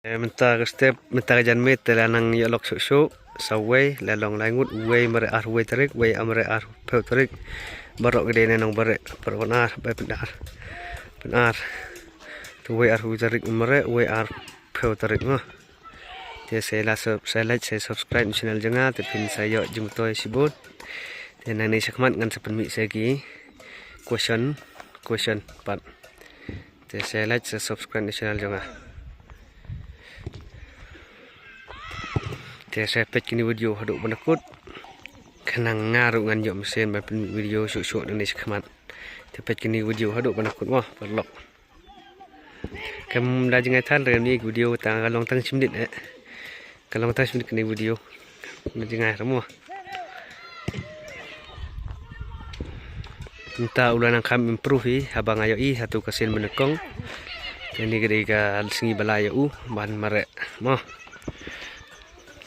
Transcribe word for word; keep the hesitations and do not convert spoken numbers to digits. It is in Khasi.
Eh, mynta ka step, mynta ka janmiet te la nang ïoh lok shuh shuh, sa wei, la long lai ngut, wei mareh arphew wei tarik, wei mareh arphew tarik. Baroh ki dei na Nongbareh, baroh Pnar, bai Pnar. Pnar. Te wei arphew tarik mareh, wei arphew tarik mo. Te sa la sub-, sa like, sa subscribe channel jong nga, te phin sa ïoh jingmyntoi shibun. Te nangne shakhmat ngan sa pynmih sa ki question, question pat. Te sa like, sa subscribe channel jong nga. Te sa peit kine video haduh ba na kut. Khnang nga ruh ngan ïoh mynsiem ban pynmih video shuh shuh nangne shakhmat. Te peit kine video haduh ba na kut mo, paralok. Kam da jngai than re ni video tang ka long tang shi minit eh. Ka long tang shi minit kine video. Na jngai re mo. Mynta u la nang kham improve hi, haba nga ïohi ha tu ka sien ba nyngkong. Te ni ka dei ka sngi ba la ïa u ban mareh mo.